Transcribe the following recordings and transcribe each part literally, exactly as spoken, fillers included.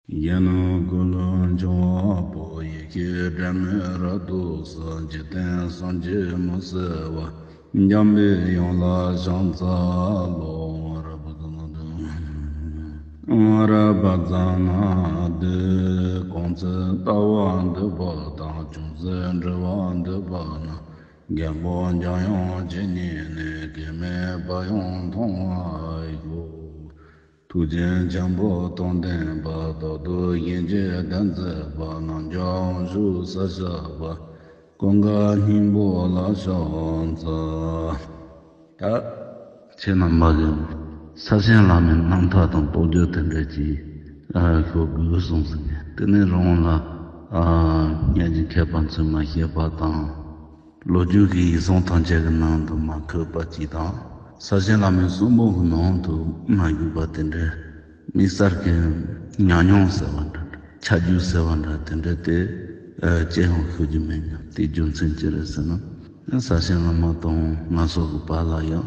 གཞོན་ནུ་ཀུན་ལ་འཆང་བ་པོ། ཡེ་ཤེས་སྒྲོན་མེ་རབ་ཏུ་གསལ། འཇིག་རྟེན་སེམས་ཅན་མི་བསད་པ། འཇམ་པའི་དབྱངས་ལ་ཕྱག་འཚལ་ལོ། རབ་ཙ་ན་དུ། རབ་ཙ་ན་དུ། གང་ཚེ་ལྟ་བ་འདོད་པ་དང་། ཅུང་ཟད་འདྲི་བར་འདོད་པ་ན། རྒན་པོ་འཇམ་དབྱངས་ཇི་སྙེད་ནས། གེགས་མེད་བག་ཡངས་མཐོང་བར་ཤོག། ཐུགས་རྗེ་ཆེན་པོ་དང་ལྡན་པ། རྟག་ཏུ་གཞན་གྱི་དོན་མཛད་པ། རྣལ་འབྱོར་དབང་ཕྱུག་ས་སྐྱ་པ། ཀུན་དགའ་སྙིང་པོ་ལ་ཕྱག་འཚལ། ད་ཁྱེད་རྣམ་པ་གིས་ས་ཆེན་བླ་མའི་རྣམ་ཐར་དང་རྟོགས་བརྗོད་དེ་འདྲ་ཅིག་ཨ་ཤོད་དགོས་གསུངས་ཟིན་ནས། དེ་ནས་རང་ལ་ཨ་སྙན་གྱི་མཁས་པ་ཚོས་མ་བཤད་པ་དང་། ལོ་རྒྱུས་ཀྱི་ཡིག་ཚང་ཐམས་ཅད་ཀྱི་ནང་དུ་མ་འཁོད་པ་ཅིག་དང་། ས་ཆེན་བླ་མའི་གསུང་འབུམ་གྱི་ནང་དུ་མ་བཞུགས་པ་དེ་འདྲའི་དམིགས་བསལ་གྱི་ཉམས་མྱོང་ཟེར་བ་འདྲ་འདྲ། ཆ་རྒྱུས་ཟེར་བ་འདྲ་དེ་འདྲ་དེ་ཨ་ཅི་ཡང་ཤོད་རྒྱུ་མེད་ཀྱང་། དེའི་རྒྱུ་མཚན་ཅི་རེད་ཟེར་ན། ས་ཆེན་བླ་མ་དང་ང་སོགས་ཀྱི་བར་ལ་ཡང་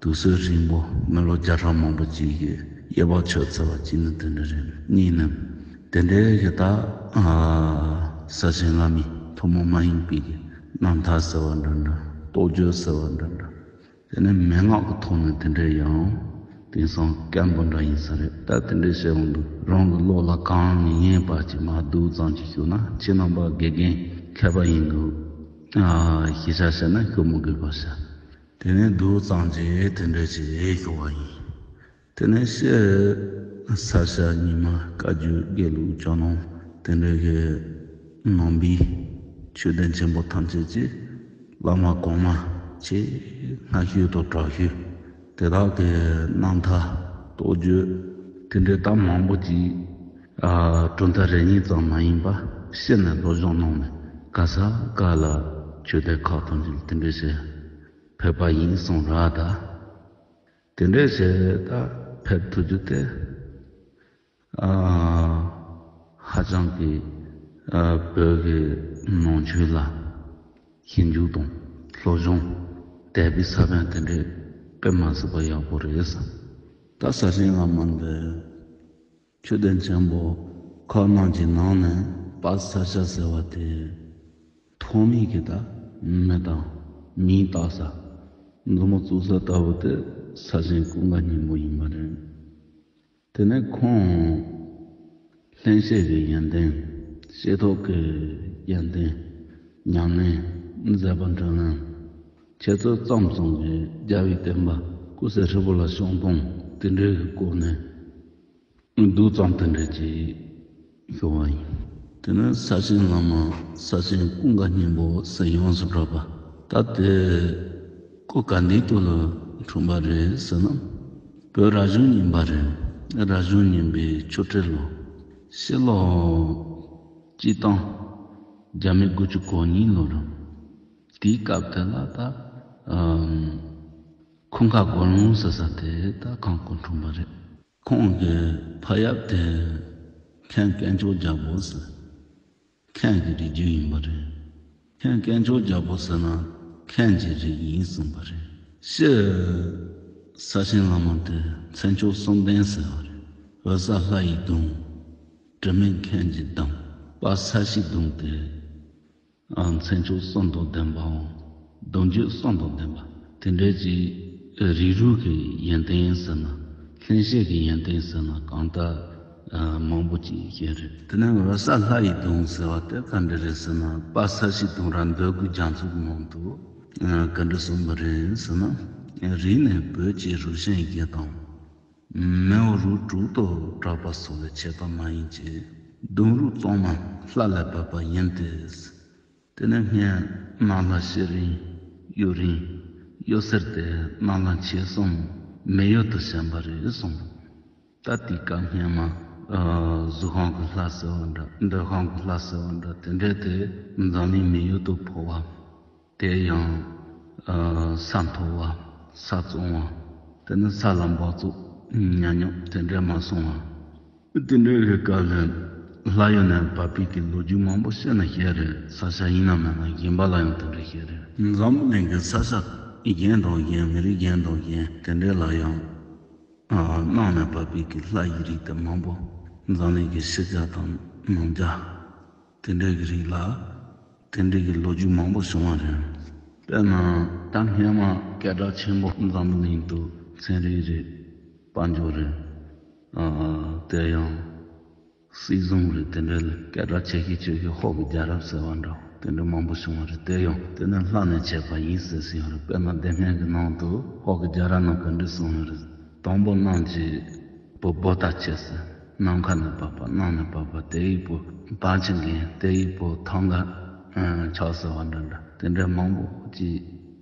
དུས་ཚོད་རིང་པོ། མི་ལོ་བརྒྱ་ཕྲག་མང་པོ་ཅིག་གི་དབྱེ་བ་ཆོད་ཚར་བ་གཅིག་ནི་དེ་འདྲ་རེད། གཉིས་ནི་དེ་འདྲའི་གི་ད་ཨ་ས་ཆེན་བླ་མའི་ཐུན་མོང་མ་ཡིན་པའི་གི་རྣམ་ཐར་ཟེར་བ་འདྲ་འདྲ། རྟོགས་བརྗོད་ཟེར་བ་འདྲ་འདྲ། དེ་ནས་མན་ངག་གི་ཐོག་ནས་དེ་འདྲའི་ཡང་དེང་སང་སྐད་འབོད་འདྲ་ཡིན་ས་རེད། ད་དེ་འདྲའི་བཤད་འོང་དུས་རང་གི་བློ་ལ་གང་ཉན་པ་ཅིག་མར་བསྡུས་ཙམ་ཅིག་ཞུ་ན། ཁྱེད་རྣམ་པ་དགེ་རྒན་མཁས་པ་ཡིན་འདུག། ཨ་ཤེས་བྱ་བཤད་ན་ཤོད་མི་དགོས་པ་བྱ། དེ་ནས་བསྡུས་ཙམ་ཅིག་དེ་འདྲ་ཅིག་ཞུ་བ་ཡིན། དེ་ནས་ཤེས་ས་སྐྱ་རྙིང་མ་བཀའ་བརྒྱུད་དགེ་ལུགས་ཇོ་ནང་དེ་འདྲ་གི་ནང་པའི་ཆོས་ལྡན་ཆེན་པོ་ཐམས་ཅད་ཀྱི་བླ་མ་གོང་མ་ཆེས་སྔ་ཤོས་དང་དྲག་ཤོས་དེ་དག་གི་རྣམ་ཐར་རྟོགས་བརྗོད་དེ་འདྲའི་ད་མང་པོ་ཅིག་ཨ་གྲུབ་མཐའ་རེ་གཉིས་ཙམ་མ་ཡིན་པ་ཤེས་ནས་སློབ་སྦྱོང་གནང་ནས། ག་ས་ག་ལ་ཆོས་སྡེ་ཁག་ཐམས་ཅད་དེ་འདྲ་བྱས་ཕེབས་པ་ཡིན་གསུངས་ར། ད་དེ་འདྲ་བྱས་ད་ཕེབས་ཐུབ་རྒྱུ་དེ་ཨ་ཧ་ཅང་གི་ཨ་བོད་ཀྱི་ནང་ཆོས་ལ་ཞིབ་འཇུག་དང་སློབ་སྦྱོང་དད་པའི་ས་བོན་དེ་འདྲ་དཔེ་མ་སྲིད་པ་ཡག་པོ་རེད་བསམ། ད་ས་ཆེན་བླ་མ་འདི་ཆོས་ལྡན་ཆེན་པོ་ཁག་རྣམས་ཀྱི་ནང་ནས་དཔལ་ས་སྐྱ་ཟེར་བ་དེ་ཐོག་མའི་གི་ད་མི་དང་མིང་བཏགས་ས། མཛུབ་མོ་བཙུགས་ས་ལྟ་བུ་དེ་ས་ཆེན་ཀུན་དགའ་སྙིང་པོ་ཡིན་པ་རེད། དེ་ནས་ཁོང་ལྷན་སྐྱེས་ཀྱི་ཡོན་ཏན། ཤེས་རྟོགས་ཀྱི་ཡོན་ཏན། ཉམས་ལེན། མཛད་པ་འཕྲིན་ལས། འཆད་རྩོད་རྩོམ་གསུམ་གྱི་རྒྱལ་བའི་བསྟན་པ་ཀུན་གསལ་ཧྲིལ་པོ་ལ་ཤོང་སྟངས་དེ་འདྲའི་གི་སྐོར་ནས་བསྡུས་ཙམ་དེ་འདྲ་ཅིག་ཞུ་བ་ཡིན། དེ་ནས་ས་ཆེན་བླ་མ་ས་ཆེན་ཀུན་དགའ་སྙིང་པོ་ཟེར་ཡོངས་སུ་གྲགས་པ། ད་དེ་སྐུ་ག་འདིའི་དུས་ལ་འཁྲུངས་པ་རེད་ཟེར་ན། བོད་རབ་བྱུང་གཉིས་པ་རེད། རབ་བྱུང་གཉིས་པའི་ཆོ་འཕྲུལ་ལོ། ཕྱི་ལོ་སྤྱི་ལོ་གཅིག་སྟོང་བརྒྱ་མེད་དགུ་བཅུ་གོ་གཉིས་ལོ་རེད། དེའི་སྐབས་དེ་ལ་ད་ཨམ་ཁུངས་ཁ་དགོན་ལུང་ཟེར་ས་དེ་ད་ཁོང་སྐུ་འཁྲུངས་པ་རེད། ཁོང་གི་ཕ་ཡབ་དེ་མཁན་དཀོན་མཆོག་རྒྱལ་པོ་ཟེར། མཁན་གྱི་རིགས་རྒྱུད་ཡིན་པ་རེད། མཁན་དཀོན་མཆོག་རྒྱལ་པོ་ཟེར་ན་མཁན་གྱི་རིགས་ཡིན་གསུངས་པ་རེད། སྤྱིར་ས་ཆེན་བླ་མ་དེ་མཚན་མཆོག་གསུམ་ལྡན་ཟེར་བ་རེད། འོད་གསལ་ལྷ་ཡི་གདུང་། དྲི་མེད་མཁན་གྱི་གདུང་། དཔལ་ས་གཞིའི་གདུང་སྟེ། ཨ་མཚན་མཆོག་གསུམ་དང་ལྡན་པའམ་གདུང་རྒྱུད་གསུམ་དང་ལྡན་པ། དེ་འདྲའི་ཅིག་རིགས་རུས་ཀྱི་ཡོན་ཏན་ཟེར་ན། ལྷན་སྐྱེས་ཀྱི་ཡོན་ཏན་ཟེར་ན་གང་ལྟར་ཨ་མང་པོ་ཅིག་ཡོད་རེད། དེ་ནས་འོད་གསལ་ལྷ་ཡི་གདུང་ཟེར་བ་དེ་ག་འདྲ་རེད་ཟེར་ན། དཔལ་ས་གཞིའི་གདུང་རབས་འདོད་དགུའི་རྒྱ་མཚོའི་ནང་དུ་ཨ་ག་འདྲ་གསུངས་པ་རེད་ཟེར་ན། རིགས་ནི་བོད་ཀྱི་རུས་ཆེན་བཞི་དང་། མེའོ་རུས་དྲུག་ཏུ་གྲགས་པ་སོགས་ལས་ཆད་པ་མ་ཡིན་གྱི། གདུང་རུས་གཙང་མ་ལྷ་ལས་བབས་པ་ཡིན་ཏེ། དེ་ནས་སྔོན་ནང་ལྷ་ཤེལ་རིང་གཡུ་རིང་གཡུ་སེར་ཏེ། ནང་ལྷ་མཆེད་གསུམ་མེ་ཡོས་དུ་བྱོན་པ་རེད་གསུངས། ད་དེའི་སྐབས་སྔོན་མ་ཨ་གཟུགས་ཁམས་ཀྱི་ལྷ་ཟེར་བ་འདྲ། འདོད་ཁམས་ཀྱི་ལྷ་ཟེར་བ་འདྲ། དེ་འདྲ་དེ་འཛམ་གླིང་མེ་ཡོས་དུ་ཕོག་པ། དེ་ཡང་ཨ་ས་མཐོ་བ། ས་གཙང་བ། དེ་ནི་ས་ལ་འབག་བཙོག་ཉམས་ཉམས་དེ་འདྲ་མ་སོང་བ། དེ་འདྲའི་རིགས་སྐབས་ལ་ལྷ་ཡུལ་ནས་བབས་པའི་གི་ལོ་རྒྱུས་མང་པོ་བཤད་ན་བཤད་རེད། ས་སྐྱ་ཡིན་ན་མིན་ན་གཞན་པ་ལ་ཡང་དེ་འདྲ་བཤད་རེད། འཛམ་གླིང་གི་ས་ཆ་གཞན་དང་གཞན། མི་རིགས་གཞན་དང་གཞན་དེ་འདྲའི་ལ་ཡང་ཨ་ནང་ནས་བབས་པའི་གི་ལྷ་ཡི་རིགས་དེ་མང་པོ་ འཛམ་གླིང་གི་ཕྱི་རྒྱལ་དང་ནང་རྒྱལ། དེ་འདྲའི་གི་རིགས་ལ་དེ་འདྲའི་གི་ལོ་རྒྱུས་མང་པོ་བྱུང་བ་རེད། དཔེར་ན་ད་སྔས་མ་སྐད་གྲགས་ཆེན་པོ་འཛམ་བུ་གླིང་དུ་ཚན་རིག་རེད། དཔལ་འབྱོར་རེད། ཨ། དེ་ཡང་སྲིད་གཞུང་རེད། དེ་འདྲའི་སྐད་གྲགས་ཆེ་ཤོས་ཆེ་ཤོས་ཧོར་གྱི་རྒྱལ་རབས་ཟེར་བ་འདྲ་དེ་འདྲ་མང་པོ་བྱུང་བ་རེད། དེ་ཡང་དེ་ནི་ལྷ་ནས་མཆེད་པ་ཡིན་ཟེར་ཟིན་ཡོད་རེད། དཔེར་ན་སྡེ་སྣོད་ཀྱི་ནང་དུ་ཧོར་གྱི་རྒྱལ་རབས་ནང་ག་འདྲ་གསུངས་ཡོད་རེད། དང་པོ་གནམ་གྱི་བུ་བུ་ད་ཆེ་ཟེར། ནམ་མཁའ་ནས་བབས་པ། གནམ་ནས་བབས་པ། དེ་ཡི་བུ་བར་ཆད་མཁན། དེ་ཡི་བུ་ཐང་ག་ཆགས་ཟེར་བ་འདྲ་འདྲ་དེ་འདྲ་མང་པོ་ཅིག་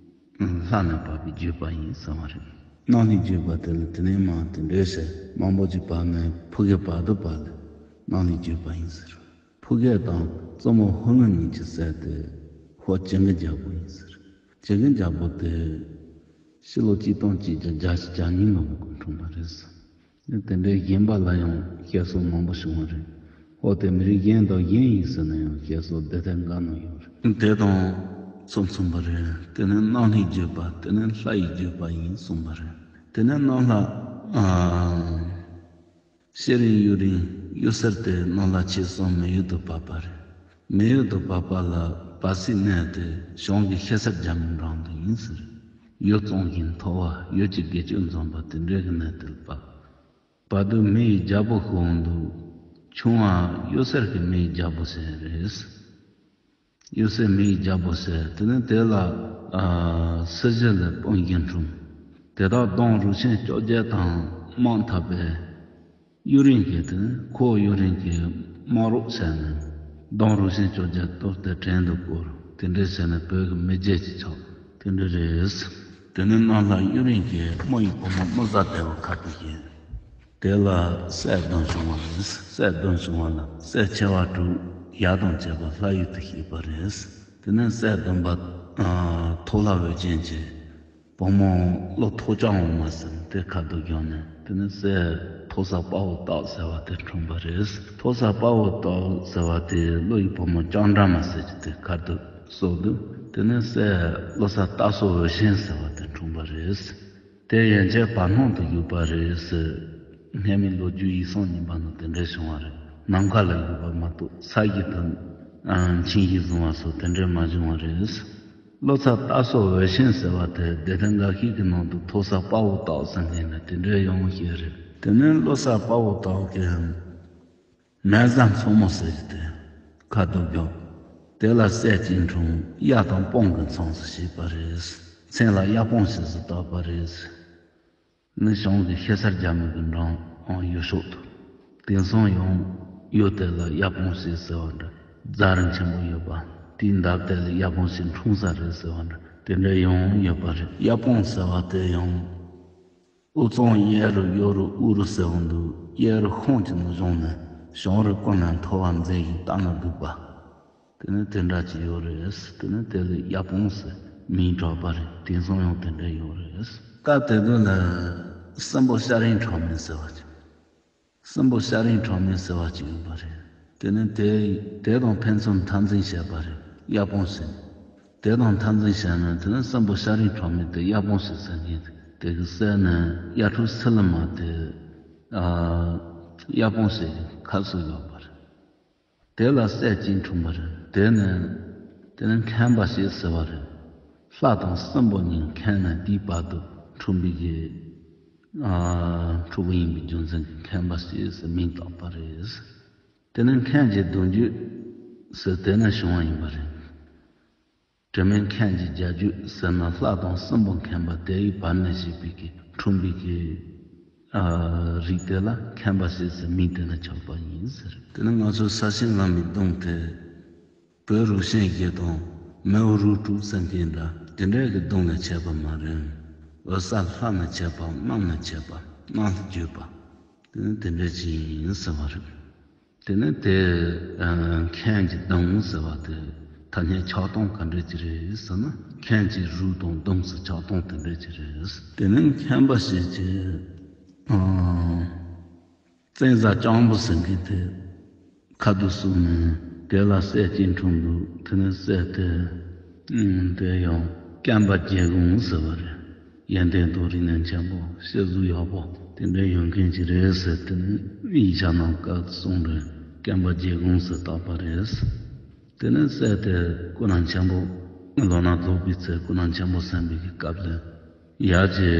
ལྷ་ནས་བབས་པའི་བརྒྱུད་པ་ཡིན་གསུངས་པ་རེད། གནམ་ལྷའི་བརྒྱུད་པ་དེ་ལ་དེ་ནས་མར་དེ་འདྲའི་ཞིག་མང་པོ་ཅིག་བབས་ནས་ཕུ་གེ་བར་དུ་བབས་ལ་གནམ་ལྷའི་བརྒྱུད་པ་ཡིན་ཟེར། ཕུ་གེ་དང་གཙོ་མོ་ཧོར་ངོ་གཉིས་ཀྱི་སྲས་དེ་ཧོར་བྱེད་མགོན་རྒྱལ་པོ་ཡིན་ཟེར། བྱེད་མགོན་རྒྱལ་པོ་དེ་ཕྱི་ལོ་ཆིག་སྟོང་གཅིག་བརྒྱ་བརྒྱད་ཅུ་གྱ་གཉིས་ལོ་ལ་འཁྲུངས་པ་རེད་ཟེར། དེ་འདྲའི་གཞན་པ་ལ་ཡང་བཤད་སྲོལ་མང་པོ་བྱུང་བ་རེད། ཧོར་དེ་མི་རིགས་གཞན་དང་གཞན་ཡིན་ཟེར་ན་ཡང་བཤད་སྲོལ་དེ་ལྟར་འགའ་ནང་ཡོད་རེད། དེ་དང་མཚུངས་མཚུངས་པ་རེད། དེ་ནི་གནམ་ལྷའི་བརྒྱུད་པ། དེ་ནི་ལྷ་ཡི་བརྒྱུད་པ་ཡིན་གསུངས་པ་རེད། དེ་ནི་གནམ་ལྷ། ཨ། ཤེལ་རིང་གཡུ་རིང་གཡུ་སེར་དེ་གནམ་ལྷ་ཆོས་སྲུང་མི་ཡུལ་དུ་བབས་པ་རེད། མི་ཡུལ་དུ་བབས་པ་ལ་བབས་སའི་གནས་དེ་བྱང་གི་ཤེལ་སེར་རྒྱ་མའི་འགྲམ་དུ་ཡིན་ཟེར། ཡུལ་གཙང་ཞིང་མཐོ་བ། ཡུལ་གྱི་དགེ་སྤྱོད་འཛོམས་པ་དེ་འདྲའི་གི་གནས་དེ་ལ་བབས། བར་དུ་མི་ཡི་རྒྱལ་པོ་ཞིག་འོང་འདུག་ཆུང་བ་གཡུ་སེར་གྱི་མི་ཡི་རྒྱལ་པོ་ཟེར་རེད། གཡུ་སེར་མི་ཡི་རྒྱལ་པོ་ཟེར། དེ་ནས་དེ་ལ། ཨ། སྲིད་ཞི་ལ་སྤུན་བཞི་འཁྲུངས། དེ་དག་ལྡོང་རུས་ཆེན་བཅོ་བརྒྱད་དང་དམག་འཐབ་པས། གཡུ་རིང་གིས་དེ་ནས་ཁོ་གཡུ་རིང་གིས་དམག་རོགས་བྱས་ནས་ལྡོང་རུས་ཆེན་བཅོ་བརྒྱད་གཏོར་ཏེ་བྲན་དུ་བཀོལ། དེ་འདྲ་བྱས་ནས་བོད་ཀྱི་མི་རྒྱལ་ཅིག་ཆགས། དེ་འདྲ་རེད། དེ་ནས་གནམ་ལྷ་གཡུ་རིང་གིས་རྨོ་ཡི་བུ་མོ་རྨོ་བཟའ་དེ་བ་ཁ་ཐུག་བཞེས། དེ་ལ་སྲས་བདུན་བྱུང་བ་རེད། སྲས་བདུན་བྱུང་བ་ལ་སྲས་ཆེ་བ་དྲུག་ཡབ་དང་བཅས་པ་ལྷ་ཡུལ་དུ་གཤེགས་པ་རེད། དེ་ནས་སྲས་བདུན་པ། ཨ། མཐོ་ལྷ་འོད་ཆེན་གྱི་བུ་མོ་ཀླུ་ཐོག་ལྕགས་འོ་མ་ཟེར་དེ་ཁ་ཐུག་བཞག་ནས། དེ་ནས་སྲས་མཐོ་ས་དཔའ་བོ་སྟག་ཟེར་བ་དེ་འཁྲུངས་པ་རེད། མཐོ་ས་དཔའ་བོ་སྟག་ཟེར་བ་དེ་ཀླུ་ཡི་བུ་མོ་ལྕགས་འདྲ་མ་ཟེར་གྱི་དེ་ཁ་ཐུག་སྲོག་བསྡུས། དེ་ནས་སྲས་ཀླུ་ས་སྟག་སོ་འོད་ཆེན་ཟེར་བ་དེ་འཁྲུངས་པ་རེད། དེ་ཡན་ཆད་བར་སྣང་དུ་བཞུགས་པ་རེད་ཟེར། སྔས་མའི་ལོ་རྒྱུས་ཡིག་ཚང་རྙིང་པ་ནང་དེ་འདྲ་བྱུང་བ་རེད། ནམ་མཁའ་ལ་བཞུགས་པ་མ་གཏོགས་ས་གཞི་དང་། ཨ། མཆིན་གཞི་བཟུང་བ་སོགས་དེ་འདྲ་མ་བྱུང་བ་རེད། ཀླུ་ཚ་སྟག་སོ་འོད་ཆེན་ཟེར་བ་དེ་སྡེ་ཚན་འགའ་ཤས་ཀྱི་ནང་དུ་མཐོ་ས་དཔའ་བོ་སྟག་ཟེར་མཁན་ལ་དེ་འདྲ་ཡོང་བ་ཞིག་རེད། དེ་ནས་ཀླུ་ས་དཔའ་བོ་སྟག་གི་མལ་བཟའ་མཚོ་མོ་ཟེར་གྱི་དེ་ཁ་ཐུག་བཞག་དེ་ལ་སྲས་གཅིག་འཁྲུངས། གཡའ་དང་སྤང་གི་མཚམས་སུ་གཤེགས་པ་རེད། མཚན་ལ་གཡའ་སྤང་ཞེས་སུ་བཏགས་པ་རེད། ནི་བྱང་གི་ཤེལ་སེར་རྒྱ་མའི་གི་འགྲམ་ཡུལ་ཕྱོགས་དུ། དེང་སང་ཡང་ཡུལ་དེ་ལ་གཡའ་སྤང་ཞེས་ཟེར་བ་འདྲ་རྫ་རི་ཆེན་པོ་ཡོད་པ། དེའི་འདབས་དེ་ལ་གཡའ་སྤང་ཞེས་འཁྲུངས་ས་རེད་ཟེར་བ་འདྲ་དེ་འདྲ་ཡང་ཡོད་པ་རེད། གཡའ་སྤང་ཟེར་བ་དེ་ཡང་དབུས་གཙང་གཡས་རུ་གཡོན་རུ་དབུ་རུ་ཟེར་བ་འདུག་གཡས་རུ་ཤངས་ཀྱི་ནུབ་བྱང་ནས། བྱང་རུ་ཀུན་ལས་མཐོ་བ་མཛེས་ཤིང་ལྟ་ན་སྡུག་པ། དེ་ནི་དེ་འདྲ་ཅིག་ཡོད་རེད། དེ་ནི་དེ་ལ་གཡའ་སྤང་ཟེར་མིང་གྲགས་པ་རེད། དེང་སང་ཡང་དེ་འདྲ་ཡོད་རེད། སྐབས་དེ་དུས་ལ་སྲིན་པོ་ཤ་རིང་ཁྲག་མེད་ཟེར་བ་ཅིག་སྲིན་པོ་ཤ་རིང་ཁྲག་མེད་ཟེར་བ་ཅིག་ཡོད་པ་རེད། དེ་ནི་དེ་དེ་དང་ཕན་ཚུན་འཐབ་འཛིང་བྱས་པ་རེད། གཡའ་སྤང་ཟེར། དེ་དང་འཐབ་འཛིང་བྱས་ནས་དེ་ནི་སྲིན་པོ་ཤ་རིང་ཁྲག་མེད་དེ་གཡའ་སྤང་ཟེར་ཟེར་མཁན་དེ་གི་སྲས་ནི་གཡའ་ཕྲུག་སི་ལི་མ་དེ། ཨ། གཡའ་སྤང་ཟེར་གི་ཁ་གསོ་ཡོད་པ་རེད། དེ་ལ་སྲས་གཅིག་འཁྲུངས་པ་རེད། དེ་ནས་དེ་ནས་མཁན་པ་ཞེས་ཟེར་བ་རེད། ལྷ་དང་སྲིན་པོ་གཉིས་མཁྱེན་ནས་དེའི་བར་དུ་འཁྲུངས་པའི་གི། ཨ། འཁྲུལ་པ་ཡིན་པའི་རྒྱུ་མཚན་གྱིས་མཁན་པ་ཞེས་ཟེར་མིང་བཏགས་པ་རེད། དེ་ནས་མཁན་གྱི་གདུང་རྒྱུད་ཟེར་དེ་ནས་བྱུང་བ་ཡིན་པ་རེད། དྲི་མེད་མཁན་གྱི་རྒྱལ་རྒྱུད་ཟེར་ན་ལྷ་དང་སྲིན་པོ་མཁན་པ་དེ་ཡི་བར་ནས་བྱས་པའི་གི་འཁྲུངས་པའི་གི། ཨ། རིགས་དེ་ལ་མཁན་པ་ཞེས་ཟེར་མིང་དེ་ནས་ཆགས་པ་ཡིན་ཟེར། དེ་ནི་ང་ཚོ་ས་ཆེན་བླ་མའི་གདུང་དེ་བོད་རུ་ཤན་བཞི་དང་མེའོ་རུ་དྲུག་ཟེར་མཁན་འདྲ་དེ་འདྲའི་གི་གདུང་ལས་མཆེད་པ་མ་རེད། འོད་གསལ་ལྷ་ནས་མཆེད་པ། གནམ་ནས་མཆེད་པ། གནམ་ལ་བརྒྱུད་པ། དེ་ནི་དེ་འདྲ་ཅིག་ཡིན་ཟེར་བ་རེད། དེ་ནས་དེ། ཨ། མཁན་གྱི་གདུང་ཟེར་བ་དེ་ཐ་སྙད་ཆགས་སྟངས་ག་འདྲ་ཅིག་རེད་ཟེར་ན། མཁན་གྱི་རུས་དང་གདུང་ཟེར་ཆགས་སྟངས་དེ་འདྲ་ཅིག་རེད། དེ་ནས་མཁན་པ་ཞེས་བྱའི། ཨ། བཙན་བཟའ་སྤྱང་པོ་ཟེར་མཁན་དེ་ཁ་ཐུག་གསུངས་ནས་དེ་ལ་སྲས་གཅིག་འཁྲུངས་འདུག་དེ་ནས་སྲས་དེ། ཨ། དེ་ཡང་སྐེམ་པ་རྒྱལ་འགོང་ཟེར་བ་རེད། ཡོན་ཏན་དང་རིག་གནས་ཆེན་པོ། གཤིས་གཟུགས་ཡག་པོ། དེ་འདྲ་ཡོང་མཁན་ཅིག་རེད་ཟེར། དེ་ནས་ཡིག་ཆ་ནང་བཀའ་གསུངས་རེད། བསྐལ་པ་བརྒྱད་སྒོམ་ཟེར་བཏགས་པ་རེད། དེ་ནས་སྲས་དེ་སྐུ་ན་ཆེན་པོ་ལོ་ན་རྫོགས་པའི་ཚེ། སྐུ་ན་ཆེན་པོ་གསན་པའི་གི་སྐབས་ལ་ཡར་གྱི་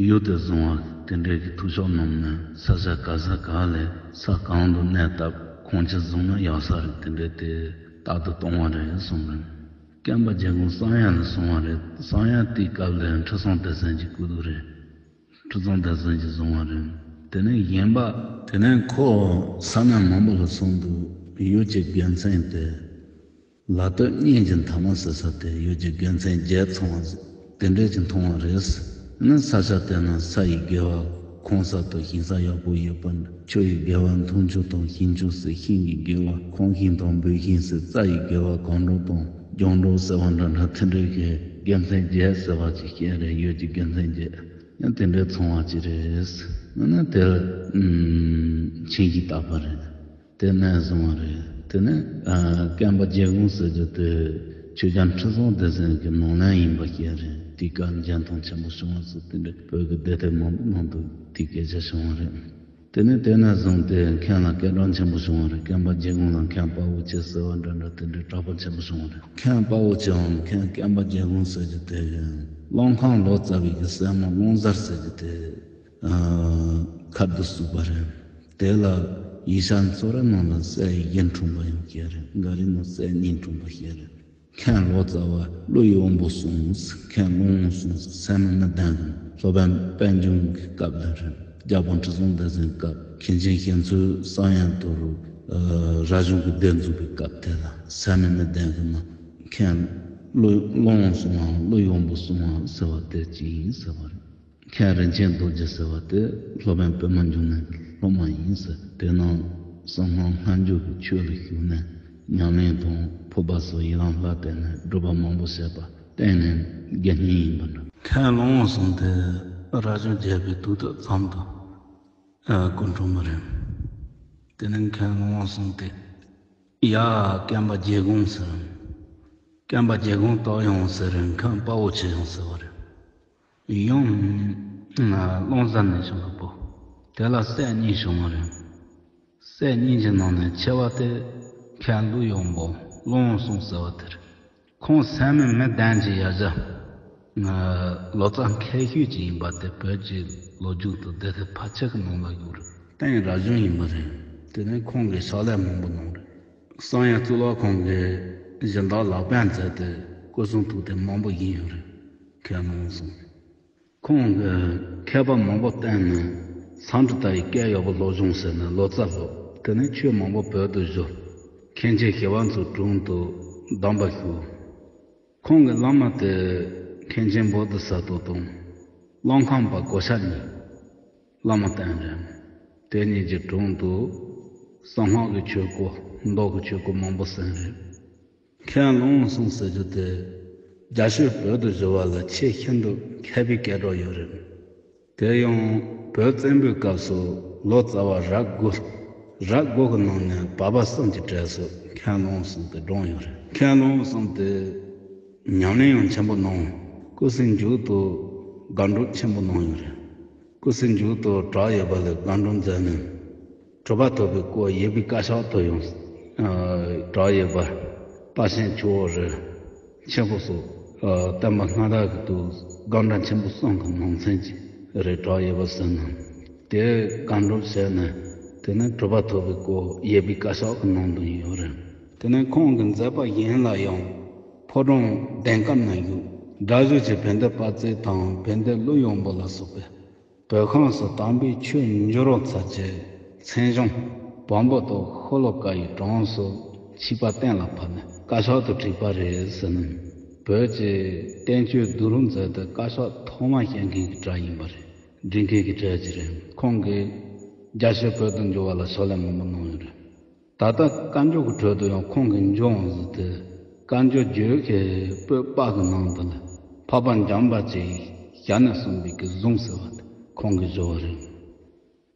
ཡུལ་དེ་བཟུང་བ་དེ་འདྲའི་གི་ཐུགས་ཕྱོགས་རྣམས་ནི་ས་ཆ་ག་ས་ག་ལས་ས་གང་དུ་གནས་སྟབས་ཁོང་ཅི་བཟུང་ན་ཡག་ས་རེད། དེ་འདྲའི་དེ་རྟག་ཏུ་གཏོང་བ་རེད་གསུངས་རེད། བསྐལ་པ་བརྒྱད་སྒོམ་གསང་ཡང་ལ་སོང་བ་རེད། གསང་ཡང་དེའི་སྐབས་ལ་ཁྲི་སྲོང་ལྡེ་བཙན་གྱི་སྐུ་དུས་རེད། ཁྲི་སྲོང་ལྡེ་བཙན་གྱིས་བཟུང་བ་རེད། དེ་ནས་གཞན་པ། དེ་ནས་ཁོ་ས་གནས་མང་པོ་ལ་སོང་འདུག་ཡུལ་གྱི་རྒྱལ་མཚན་དེ་ལ་སྟོད་གཉན་གྱི་མཐའ་མ་ཟེར་ས་དེ་ཡུལ་གྱི་རྒྱལ་མཚན་བརྒྱད་ཚང་བ་དེ་འདྲས་ཀྱི་མཐོང་བ་རེད། ནི་ས་ཆ་དེ་ན་ས་ཡི་དགེ་བ་ཁོང་གསར་དུ་ཞིང་ས་ཡག་པོ་ཡོད་པ་འདྲ། ཆུ་ཡི་དགེ་བ་འཐུང་ཆུ་དང་ཞིང་ཆུ་ཟེར། ཤིང་གི་དགེ་བ་ཁོང་ཤིང་དང་འབུ་ཤིང་ཟེར། རྩྭ་ཡི་དགེ་བ་གངས་འབྲོག་དང་ལྗང་འབྲོག་ཟེར་བ་འདྲ་འདྲ། དེ་འདྲས་ཀྱི་རྒྱལ་མཚན་བརྒྱད་ཟེར་བ་ཅིག་བཤད་རེད། ཡུལ་གྱི་རྒྱལ་མཚན་བརྒྱད། ཡང་དེ་འདྲའི་ཚོང་བ་ཅིག་རེད། ཨ་ནི་དེར་ཨུམ་ཆིངས་ཞིག་བཏགས་པ་རེད། དེ་ནས་བཟུང་བ་རེད། དེ་ནས་ཨ་བསྐལ་པ་བརྒྱད་སྒོམ་ཟེར་རྒྱུ་དེ་ཆོས་རྒྱལ་ཁྲི་སྲོང་ལྡེ་བཙན་གྱི་ནང་ལན་ཡིན་པ་ཞིག་རེད། དེའི་སྐབས་འཇོན་ཐང་ཆེན་པོ་བྱུང་བ་སོགས་དེ་འདྲ་བོད་ཀྱི་སྡེ་ཐེ་མང་པོ་ནང་དུ་དེའི་སྐད་ཆ་བྱུང་བ་རེད། དེ་ནས་དེ་ནས་བཟུང་སྟེ་མཁན་ལ་སྐད་གྲགས་ཆེན་པོ་བྱུང་བ་རེད། བསྐལ་པ་བརྒྱད་སྒོམ་ལ་མཁན་དཔའ་བོ་ཆེ་ཟེར་བ་འདྲ་འདྲ་དེ་འདྲའི་གྲགས་པ་ཆེན་པོ་བྱུང་བ་རེད། མཁན་དཔའ་བོ་ཆེའམ་མཁན་བསྐལ་པ་བརྒྱད་སྒོམ་ཟེར་རྒྱུ་དེ་གླང་ཁང་ལོ་ཙཱ་བའི་གི་སྲས་མོ་ཀློང་གཟར་ཟེར་རྒྱུ་དེ་ཨ་ཁབ་ཏུ་བསུབས་པ་རེད། དེ་ལ་ཡིག་ཆ་ཚོ་ར་ནང་ལ་སྲས་བཞི་འཁྲུངས་པ་ཡང་བཤད་རེད། འགའ་རེ་ནང་སྲས་གཉིས་འཁྲུངས་པ་བཤད་རེད། མཁན་ལོ་ཙཱ་བ་ཀླུ་ཡི་དབོན་པོ་གསུམ། མཁན་ཀླུ་དབང་གསུམ། སད་མི་མི་ལྡན་གྱི་སློབ་དཔོན་པད་འབྱུང་གི་སྐབས་ལ་རེད། རྒྱལ་པོ་ཁྲི་སྲོང་ལྡེ་བཙན་སྐབས། མཁན་ཆེན་ཞི་འཚོས་གསང་ཡང་དུ་རུ་ར་གཞུང་གི་སྡེ་འཛུགས་པའི་སྐབས་དེ་ལ་སད་མི་མི་ལྡན་གྱི་ནང་མཁན་ཀླུ་ཀླུ་དབང་གསུམ་འམ་ཀླུ་ཡི་དབོན་པོ་གསུམ་འམ་ཟེར་བ་དེ་གཅིག་ཡིན་ཟེར་བ་རེད། མཁན་རིན་ཆེན་རྡོ་རྗེ་ཟེར་བ་དེ་སློབ་དཔོན་པད་མ་འབྱུང་གནས་ཀྱི་སློབ་མ་ཡིན་ཟེར། དེ་རྣམས་གསང་སྔགས་སྔ་འགྱུར་གྱི་ཆོས་ལ་ཞུགས་ནས་ཉམས་ལེན་དང་ཕུར་པ་སོགས་ཡི་དམ་ལྷ་བསྟེན་ནས་སྒྲུབ་པ་མང་པོ་བྱས་པ་བརྟེན་ནས་དགེ་བསྙེན་ཡིན་པ་འདྲ། མཁན་ཀླུ་དབང་གསུམ་དེ་ར་གཞུང་བརྒྱད་པའི་དུས་དང་མཚམས་དུ་ཨ་སྐུ་འཁྲུངས་པ་རེད། དེ་ནས་མཁན་ཀླུ་དབང་གསུམ་དེ་ཡ་བསྐལ་པ་བརྒྱད་སྒོམ་ཟེར། བསྐལ་པ་བརྒྱད་སྒོམ་དག་ཡང་ཟེར་རེད། མཁན་དཔའ་བོ་ཆེ་ཡང་ཟེར་བ་རེད། ཡང་ཀློང་གཟར་ནས་བྱུང་བ་པོ། དེ་ལ་སྲས་གཉིས་བྱུང་བ་རེད། སྲས་གཉིས་ཀྱི་ནང་ནས་ཆེ་བ་དེ་མཁན་ཀླུ་ཡི་དབོན་པོ་ཀླུ་དབང་གསུམ་ཟེར་བ་དེ་རེད། ཁོང་སད་མི་མི་ལྡན་གྱི་ཡ་གྱལ་ལོ་ཙཱ་མཁས་ཤོས་ཅིག་ཡིན་པ་དེ་བོད་ཀྱི་ལོ་རྒྱུས་དང་སྡེ་ཐེ་ཕལ་ཆེར་གྱི་ནང་ལ་ཡོད་རེད། བསྟན་ར་གཞུང་ཡིན་པ་རེད། དེ་ནས་ཁོང་གིས་ཕྱག་ལས་མང་པོ་གནང་རེད། གསང་ཡང་གཙུག་ལག་ཁང་གི་སྦྱིན་བདག་ལག་པས་མཛད་དེ་སྐུ་གསུང་ཐུགས་རྟེན་མང་པོ་བཞེངས་ཡོད་རེད། མཁན་ཀླུ་དབང་གསུམ། ཁོང་གིས་མཁས་པ་མང་པོ་བསྟེན་ནས་སཾ་སྐྲྀ་ཏ་ཡི་སྐད་ཡག་པོ་སློབ་སྦྱོང་བྱས་ནས་ལོ་ཙཱ་སློབ། དེ་ནས་ཆོས་མང་པོ་བོད་དུ་བསྒྱུར། མཁན་ཆེན་ཞི་བ་འཚོའི་དྲུང་དུ་གདམས་པ་ཞུས། ཁོང་གི་བླ་མ་དེ་མཁན་ཆེན་བོ་དྷི་ས་ཏྭ་དང་ཀློང་ཁང་པ་གོ་ཤཱཀ་གཉིས་བླ་མ་བསྟེན་རེད། དེ་གཉིས་ཀྱི་དྲུང་དུ་གསང་སྔགས་ཀྱི་ཆོས་སྐོར་མདོ་གི་ཆོས་སྐོར་མང་པོ་གསན་རེད། མཁན་ཀླུ་དབང་གསུམ་ཟེར་རྒྱུ་དེ་རྒྱ་ཆོས་བོད་དུ་བསྒྱུར་བ་ལ་ཆེས་ཤིན་ཏུ་མཁས་པའི་སྐད་གྲགས་ཡོད་རེད། དེ་ཡང་བོད་བཙན་པོའི་སྐབས་སུ་ལོ་ཙཱ་བ་རབས་དགུ། རབས་དགུ་གི་ནང་ནས་བར་པ་གསུམ་གྱི་གྲས་སུ་མཁན་ཀླུ་དབང་གསུམ་དེ་བགྲངས་ཡོད་རེད། མཁན་ཀླུ་དབང་གསུམ་དེ་ཉམས་ལེན་ཡང་ཆེན་པོ་གནང་། སྐུ་ཚེ་མཇུག་ཏུ་སྒོམ་སྒྲུབ་ཆེན་པོ་གནང་ཡོད་རེད། སྐུ་ཚེ་མཇུག་ཏུ་གྲགས་ཡོད་པ་ལས་སྒོམ་སྒྲུབ་མཛད་ནས། གྲུབ་པ་ཐོབ་པའི་སྐོར་ཡེ་པའི་བཀའ་ཤོག་ཏུ་ཡང་གྲགས་ཡོད་པ། དཔལ་ཆེན་ཆུ་བོ་རི་ཆེན་པོ་སོགས་བསྟན་པ་སྔ་དར་གྱི་དུས་སྒོམ་གྲྭ་ཆེན་པོ་གསུམ་གྱི་ནང་ཚན་གྱི་རེད་གྲགས་ཡོད་པ་ཟེར་ན། དེ་སྒོམ་སྒྲུབ་བྱས་ནས་དེ་ནས་གྲུབ་པ་ཐོབ་པའི་སྐོར་ཡེ་པའི་བཀའ་ཤོག་གི་ནང་དུ་ཡོད་རེད། དེ་ནས་ཁོང་གི་མཛད་པ་གཞན་ལ་ཡང་ཕོ་བྲང་གདན་དཀར་ན་བཞུགས། སྒྲ་བསྒྱུར་གྱི་བན་དེ་དཔལ་བརྩེགས་དང་བན་དེ་ཀླུ་ཡི་དབོན་པོ་ལ་སོགས་པའི་བོད་ཁམས་སུ་དམ་པའི་ཆོས་འབྱུང་རོལ་ཚར་གྱི་མཚན་གཞུང་བམ་པོ་དང་ཤོ་ལོ་ཀ་ཡི་གྲངས་སུ་མཆིས་པ་གཏན་ལ་ཕབ་ནས་བཀའ་ཤོག་ཏུ་བྲིས་པ་རེད་ཟེར་ནས། བོད་ཀྱི་བསྟན་བཅོས་བསྡུ་རུབ་མཛད་དེ་བཀའ་ཤོག་ཐོག་མ་བཤད་མཁན་གྱི་གྲས་ཡིན་པ་རེད། འབྲི་མཁན་གྱི་གྲས་ཅིག་རེད། ཁོང་གིས་རྒྱ་ཆོས་བོད་དུ་འགྱུར་བ་ལ་ཕྱག་ལས་མང་པོ་གནང་ཡོད་རེད། ད་ལྟ་བཀའ་འགྱུར་གྱི་ཁྲོད་དུ་ཡང་ཁོང་གི་འགྱུར་བ་ཟེར་ཏེ། བཀའ་འགྱུར་བརྒྱུད་ཀྱི་པོད་པ་གི་ནང་དུ་ལ་འཕགས་པ་འཇམ་དཔལ་གྱི་ཞལ་ནས་གསུངས་པའི་གི་གཟུངས་ཟེར་བ་དེ་ཁོང་གི་འགྱུར་བ་རེད།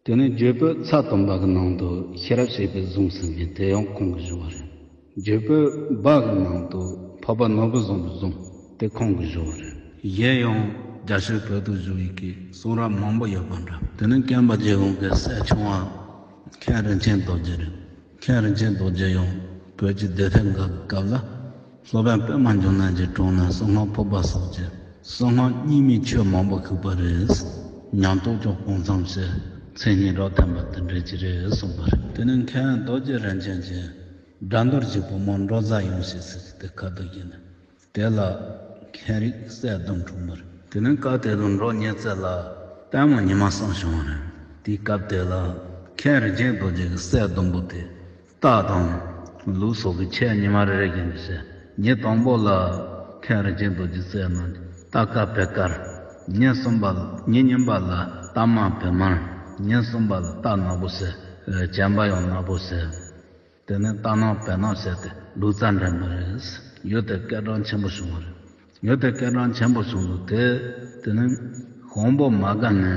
དེ་ནས་བརྒྱུད་པོད་ཚར་དུ་འབབ་ཀྱི་ནང་དུ་ཤེས་རབ་བཤད་པའི་གཟུངས་ཟེར་མཁན་དེ་ཡང་ཁོང་གི་འགྱུར་བ་རེད། བརྒྱུད་པོད་བར་གྱི་ནང་དུ་འཕགས་པ་ནོར་བུ་བཟང་པོའི་གཟུངས་དེ་ཁོང་གི་འགྱུར་བ་རེད། གཞན་ཡང་ རྒྱ་ཤོད་བོད་དུ་བཞུགས་ཡི་གི་གསུང་རབ་མང་པོ་ཡོད་པ་འདྲ། དེ་ནས་མཁན་པ་རྗེ་དགོན་གྱི་སྲས་ཆུང་བ་མཁན་རིན་ཆེན་རྡོ་རྗེ་རེད། མཁན་རིན་ཆེན་རྡོ་རྗེ་ཡང་བོད་ཀྱི་སྡེ་ཐེ་འགའ་གི་སྐབས་ལ། སློབ་དཔོན་པདྨ་འབྱུང་གནས་ཀྱི་དྲུང་ནས་གསང་སྔགས་ཕུར་པ་སོགས་ཀྱི་གསང་སྔགས་རྙིང་མའི་ཆོས་མང་པོ་ཤེས་པ་རེད། ཉམས་རྟོགས་ཀྱང་སྤུངས་ཙམ་བྱས། མཚན་ཉིད་རབ་ཐོན་པ་དེ་འདྲ་ཅིག་རེད་གསུངས་པ་རེད། དེ་ནས་མཁན་རྡོ་རྗེ་རིན་ཆེན་གྱིས་དགྲ་འདུལ་གྱི་བུ་མོ་འབྲོ་བཟའ་ཡོངས་ཤེས་ཟེར་གྱི་དེ་ཁ་ཐུག་ཡིན། དེ་ལ་མཁན་རིགས་སྲས་བདུན་འཁྲུངས་པ་རེད། དེ་ནས་སྐབས་དེ་དུས་འབྲོག་ཉི་ཚེ་ལ་ལྟད་མོ་ཉི་མ་གསུམ་བྱུང་བ་རེད། དེའི་སྐབས་དེ་ལ་མཁན་རིན་ཆེན་རྡོ་རྗེ་གི་སྲས་བདུན་པོ་དེ་རྟ་དང་ལུག་སོགས་ཀྱི་ཆས་ཉི་མ་རེ་རེ་བཞིན་དུ་བྱས། ཉིན་དང་པོ་ལ་མཁན་རིན་ཆེན་རྡོ་རྗེ་སྲས་རྣམས་ཀྱིས་རྟ་དཀར་བེ་དཀར། ཉིན་གསུམ་པ་ལ་ཉིན་གཉིས་པ་ལ་རྟ་དམར་བེ་དམར། ཉིན་གསུམ་པ་ལ་རྟ་ནག་པོ་ཟེར། བྱམས་པ་ཡང་ནག་པོ་ཟེར། དེ་ནས་རྟ་ནག་བེ་ནག་བྱས་ཏེ་ལུག་རྩལ་འགྲན་པ་རེད། ཡུལ་དེར་སྐད་གྲགས་ཆེན་པོ་བྱུང་བ་རེད། ཡུལ་དེར་སྐད་གྲགས་ཆེན་པོ་བྱུང་དུས་དེ། དེ་ནས་ཞང་པོ་མ་དགའ་ནས་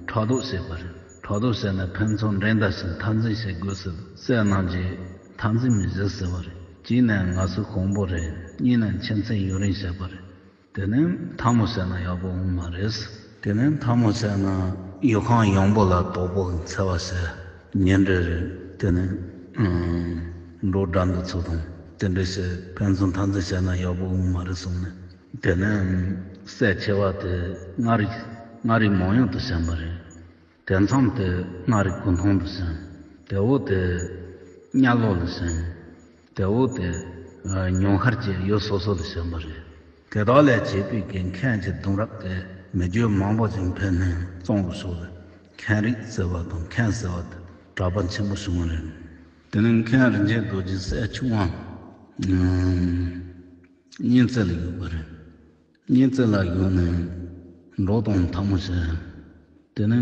ཕྲག་དོག་བྱས་པ་རེད། ཕྲག་དོག་བྱས་ནས་ཕན་ཚུན་འགྲན་ཟླ་བྱས་འཐབ་འཛིང་བྱེད་དགོས་ཟེར། སྲས་རྣམས་ཀྱིས་འཐབ་འཛིང་མི་བྱེད་ཟེར་བ་རེད། གཅིག་ནས་ང་ཚོ་ཞང་པོ་རེད། གཉིས་ནས་ཁྱིམ་མཚེས་ཡུན་རིང་བྱས་པ་རེད། དེ་ནས་འཐབ་མོ་བྱས་ན་ཡག་པོ་འོང་མ་རེད། དེ་ནས་འཐབ་མོ་བྱས་ན་ཡུལ་ཁང་ཡངས་པོ་ལ་དོག་པོ་གི་འཚེ་བ་བྱས། ཉིན་རེ་རེ་དེ་ནས་འབྲོག་དགྲ་འདུལ་ཚོ་དང་དེ་འདྲ་བྱས་ཕན་ཚུན་འཐབ་འཛིང་བྱས་ན་ཡག་པོ་འོང་མ་རེད་གསུངས་ནས། དེ་ནས་སྲས་ཆེ་བ་དེ་མངའ་རིས་མངའ་རིས་མང་ཡུལ་དུ་བྱོན་པ་རེད། དེ་མཚམས་དེ་མངའ་རིས་གུང་ཐང་དུ་བྱོན། དེ་འོག་དེ་གཉའ་ལོག་ལ་བྱོན། དེ་འོག་དེ་ཉུང་ཤར་གྱི་ཡུལ་སོ་སོ་ལ་བྱོན་པ་རེད། དེ་དག་ལས་བྱས་པའི་གི་མཁན་གྱི་གདུང་རབས་དེ་མི་རྒྱུད་མང་པོ་ཞིག་འཕེལ་ནས་གཙང་དུ་ཕྱོགས་ལ་མཁན་རིགས་ཟེར་བ་དང་མཁན་ཟེར་བ་དེ་གྲགས་པ་ཆེན་པོ་བྱུང་བ་རེད། དེ་ནས་མཁན་རིན་ཆེན་རྡོ་རྗེ་སྲས་ཆུང་བ་གཉན་བཙན་ལ་བཞུགས་པ་རེད། གཉན་བཙན་ལ་བཞུགས་ནས་འབྲོག་དང་འཐབ་མོ་བྱས། དེ་ནས་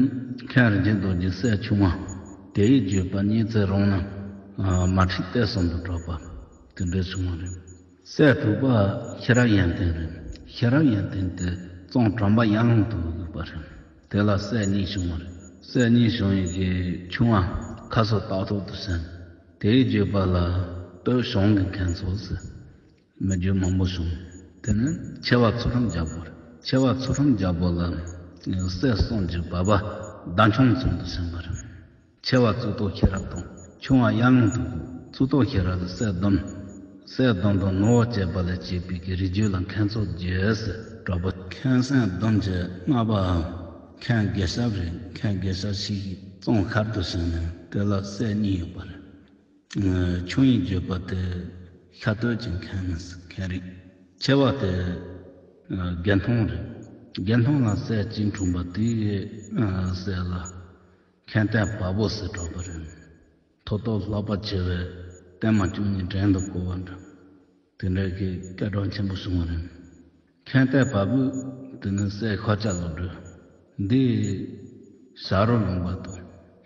མཁན་རིན་ཆེན་རྡོ་རྗེ་སྲས་ཆུང་བ་དེའི་བརྒྱུད་པ་གཉན་བཙན་རང་རྣམས་མ་ཁྲིད་གཏད་གསུམ་དུ་གྲགས་པ་དེ་འདྲ་བྱུང་བ་རེད། སྲས་དྲུག་པ་ཤེས་རབ་ཡོན་ཏན་རེད། ཤེས་རབ་ཡོན་ཏན་དེ་གཙང་གྲམ་པ་ཡར་ཀླུང་དུ་བཞུགས་པ་རེད། དེ་ལ་སྲས་གཉིས་བྱུང་བ་རེད། སྲས་གཉིས་བྱུང་བའི་གི་ཆུང་བ་ཁ་སོ་སྟག་ཐོག་ཏུ་བྱོན། དེའི་བརྒྱུད་པ་ལ་སྟོད་ཞང་གི་མཁན་ཚོགས་ཟེར། མི་རྒྱུད་མང་པོ་བྱུང་། དེ་ནས་ཆེ་བ་ཚུལ་ཁྲིམས་རྒྱལ་པོ་རེད། ཆེ་བ་ཚུལ་ཁྲིམས་རྒྱལ་པོ་ལ་སྲས་གསུམ་གྱི་བབ་པ་ཟླ་མཆོང་ཚང་དུ་ཕྱིན་པ་རེད། ཆེ་བ་གཙུག་ཏོར་ཤེས་རབ་དང་ཆུང་བ་ཡར་ཀླུང་དུ་བཞུགས། གཙུག་ཏོར་ཤེས་རབ་ལ་སྲས་བདུན། སྲས་བདུན་དང་ནུ་བོ་བཅས་པ་ལས་སྐྱེས་པའི་གི་རིགས་རྒྱུད་ལ་མཁན་ཚོགས་བརྒྱད་ཟེར་གྲགས་པ། མཁན་སྲས་བདུན་གྱི་ལྔ་པའམ་མཁན་དགེ་ཞབས་རེད། མཁན་དགེ་ཞབས་ཤིག་གཙང་ཤར་དུ་ཕྱིན་ནས་དེ་ལ་སྲས་གཉིས་ཡོད་པ་རེད། ཆུང་བའི་བརྒྱུད་པ་དེ་ཤར་སྟོད་ཀྱི་མཁན་མཁན་རིགས། ཆེ་བ་དེ་དགེ་མཐོང་རེད། དགེ་མཐོང་ལ་སྲས་གཅིག་འཁྲུངས་པ་དེའི་སྲས་ལ་མཁན་བསྟན་བ་པོ་ཟེར་གྲགས་པ་རེད། མཐུ་སྟོབས་ལྷག་པ་ཆེ་བས་བསྟན་མ་བཅུ་གཉིས་བྲན་དུ་བཀོལ་བ་འདྲ། དེ་འདྲ་གི་སྐད་གྲགས་ཆེན་པོ་བྱུང་བ་རེད། མཁན་བསྟན་བ་པོ་དེ་ནི་སྲས་ཤཱཀྱ་བློ་གྲོས། འདི་བྱ་རོག་ལུང་པ་དང་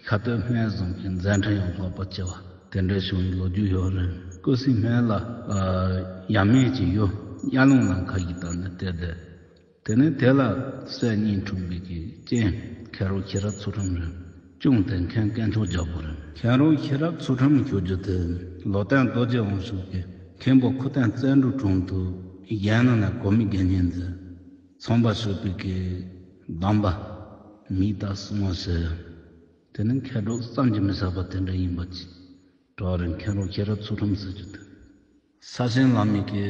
ཤར་སྟོད་སྨད་གསུམ་གྱི་མཛད་འཕྲིན་ཡང་ལྷག་པ་ཆེ་བ་དེ་འདྲ་བྱུང་བའི་ལོ་རྒྱུས་ཡོད་རེད། སྐུ་ཚེའི་སྨད་ལ་ཡབ་མེས་ཀྱི་ཡུལ་ཡར་ཀླུང་ལ་མཁའ་བཞི་བཏང་ནས་གཏད་དེ། དེ་ནས་དེ་ལ་སྲས་གཉིས་འཁྲུངས་པའི་གི་གཅེན་མཁན་རབས་ཤེས་རབ་ཚུལ་ཁྲིམས་རེད། གཅུང་དེ་མཁན་དཀོན་མཆོག་རྒྱལ་པོ་རེད། མཁན་རབས་ཤེས་རབ་ཚུལ་ཁྲིམས་ཞུ་རྒྱུ་དེ་ལོ་སྟོན་རྡོ་རྗེ་དབང་ཕྱུག་གི་མཁན་པོ་ཁུ་སྟོན་བརྩོན་འགྲུས་དྲུང་དུ་གཞན་རྣམས་ལ་གོ་མི་དགེ་བསྙེན་མཛད། ཚངས་པར་ཞུས་པའི་གི་གདམས་པ་མིག་ལྟ་གསུང་བ་ཞུས། དེ་ནས་མཁས་གྲུབ་བསམ་གྱིས་མི་ཁྱབ་པ་དེ་འདྲ་ཡིན་པ་ཅིག་གྲགས་རེད། མཁན་རབས་ཤེས་རབ་ཚུལ་ཁྲིམས་ཟེར་རྒྱུ་དེ། ས་ཆེན་ལམ་མིག་གི་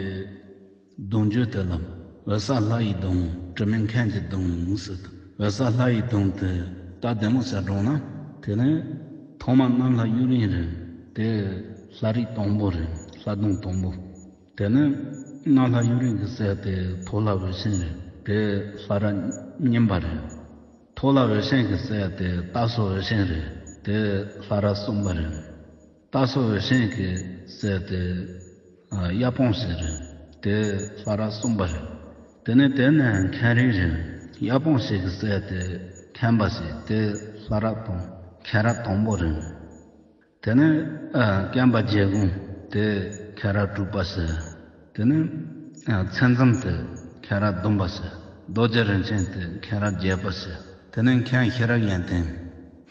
གདུང་བརྒྱུད་དེ་ལ་འོད་གསལ་ལྷ་ཡི་གདུང་། དྲི་མེད་མཁན་གྱི་གདུང་ཟེར་དང་། འོད་གསལ་ལྷ་ཡི་གདུང་དེ་ད་བདེ་མོ་བྱས་དྲངས་ན། དེ་ནས་ཐོག་མ་གནམ་ལྷ་ཡུན་རིང་རེད། དེ་ལྷ་རིས་དང་པོ་རེད། ལྷ་གདུང་དང་པོ། དེ་ནས་གནམ་ལྷ་ཡུན་རིང་གི་སྲས་དེ་ཐོག་ལྷ་འོད་ཆེན་རེད། དེ་ལྷ་རབས་གཉན་པ་རེད། ཐོག་ལྷ་འོད་ཆེན་གྱི་སྲས་དེ་སྟག་སོགས་འོད་ཆེན་རེད། དེ་ལྷ་རབས་གསུམ་པ་རེད། སྟག་སོགས་འོད་ཆེན་གྱི་སྲས་དེ་ཨ་གཡའ་སྤུངས་ཞེས་རེད། དེ་ལྷ་རབས་གསུམ་པ་རེད། དེ་ནས་དེ་ནས་མཁན་རིགས་རེད། གཡའ་སྤུངས་ཞེས་ཀྱི་སྲས་དེ་མཁན་པ་ཞེས། དེ་ལྷ་རབས་དང་མཁན་རབས་དང་པོ་རེད། དེ་ནས་ཨ་བསྟན་པ་རྒྱལ་དགོངས་དེ་མཁན་རབས་དྲུག་པ་ཟེར། དེ་ནས་ཨ་ཚད་འཛོམས་དེ་མཁན་རབས་བདུན་པ་ཟེར། རྡོ་རྗེ་རིན་ཆེན་དེ་མཁན་རབས་བརྒྱད་པ་ཟེར། དེ་ནས་མཁན་ཤེས་རབ་ཡོན་ཏན་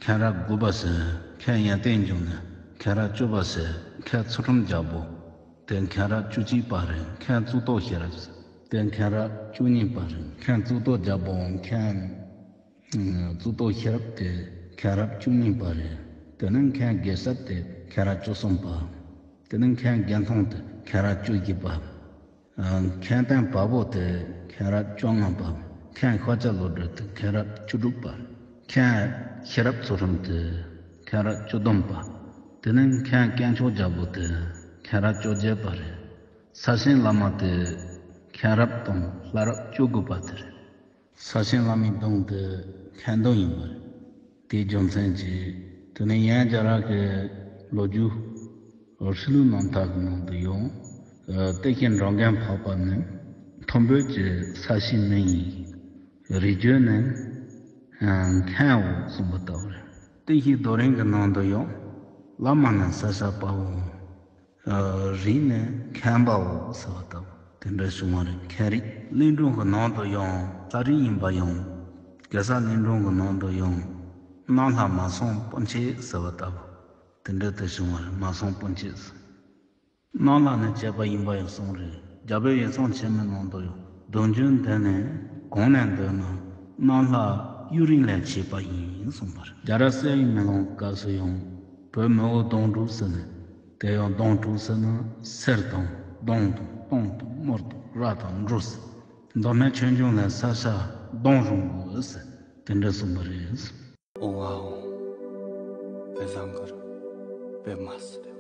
མཁན་རབས་དགུ་པ་ཟེར། མཁན་ཡོན་ཏན་འབྱུང་གནས་མཁན་རབས་བཅུ་པ་ཟེར། མཁན་ཚུལ་ཁྲིམས་རྒྱལ་པོ་དེ་མཁན་རབས་བཅུ་གཅིག་པ་རེད། མཁན་གཙུག་ཏོར་ཤེས་རབ་ཟེར། དེ་མཁན་རབས་བཅུ་གཉིས་པ་རེད། མཁན་གཙུག་ཏོར་རྒྱལ་པོ་མཁན་གཙུག་ཏོར་ཤེས་རབ་དེ་མཁན་རབས་བཅུ་གཉིས་པ་རེད། དེ་ནས་མཁན་དགེ་ཟབ་དེ་མཁན་རབས་བཅུ་གསུམ་པ། དེ་ནས་མཁན་དགེ་མཐོང་དེ་མཁན་རབས་བཅུ་བཞི་པ། མཁན་བསྟན་བ་པོ་དེ་མཁན་རབས་བཅོ་ལྔ་པ། མཁན་ཤཱཀྱ་བློ་གྲོས་དེ་མཁན་རབས་བཅུ་དྲུག་པ། མཁན་ཤེས་རབ་ཚུལ་ཁྲིམས་དེ་མཁན་རབས་བཅུ་བདུན་པ། དེ་ནས་མཁན་དཀོན་མཆོག་རྒྱལ་པོ་དེ་མཁན་རབས་བཅོ་བརྒྱད་པ་རེད། ས་ཆེན་བླ་མ་དེ་མཁན་རབས་དང་བླ་རབས་བཅུ་དགུ་པ་དེ་རེད། ས་ཆེན་བླ་མའི་གདུང་དེ་མཁན་གདུང་ཡིན་པ་རེད། དེའི་རྒྱུ་མཚན་གྱིས་དེ་ནས་ཡང་རྒྱ་རབས་ཀྱི་ལོ་རྒྱུས་ཧྲིལ་བོའི་རྣམ་ཐར་གྱི་ནང་དུ་ཡང་། ཨ། བསྟན་བཤིག་འགྲོ་མགོན་འཕགས་པ་ནི་མཐོན་པོ་གི་ས་གཞིའི་མིང་ཡིན། རིགས་རྒྱུད་ནི་མཁན་འོ་གསུངས་པ་ལྟ་བུ་རེད། བསྟན་བཤིག་རྡོ་རིང་གི་ནང་དུ་ཡང་བླ་མ་ནི་ས་སྐྱ་དཔའ་བོ། ཨ། རིགས་ནི་མཁན་པའོ་ཟེར་བ་ལྟ་བུ་དེ་འདྲ་བྱུང་བ་རེད། མཁན་རིགས་གླིང་སྒྲུང་གི་ནང་དུ་ཡང་ས་རིགས་ཡིན་པ་ཡང་། གེ་སར་གླིང་སྒྲུང་གི་ནང་དུ་ཡང་གནམ་ལྷ་མ་སངས་སྤུན་མཆེད་ཟེར་བ་ལྟ་བུ་དེ་འདྲ་དེ་བྱུང་བ་རེད། མ་སངས་སྤུན་མཆེད་ཟེར། གནམ་ལྷ་ནི་བྱེད་པ་ཡིན་པ་ཡང་གསུངས་རེད། རྒྱལ་པོའི་ཡིག་ཚང་ཆེན་མོའི་ནང་དུ་ཡང་། གདུང་རྒྱུད་འདི་ནི་གང་ནས་འདོད་ན། གནམ་ལྷ་གཡུ་རིང་ལས་བྱས་པ་ཡིན་གསུངས་པ་རེད། རྒྱ་རབས་གསལ་བའི་མེ་ལོང་སྐབས་སུ་ཡང་བོད་མི་བོ་གདུང་དྲུག་ཟེར་ནས། དེ་ཡང་གདུང་དྲུག་ཟེར་ན་གསེར་དང་གདུང་དང་སྟོང་དང་དམུ་དང་ར་དང་འབྲུ་ཟེར། མདོ་སྨད་ཆོས་འབྱུང་ལ་ས་སྐྱ་གདུང་རོང་པོ་ཟེར་དེ་འདྲ་གསུངས་པ་རེད། ཨོ་ཨོ། བེ་བཟང་གུར་བེ་མ་སི་རེ།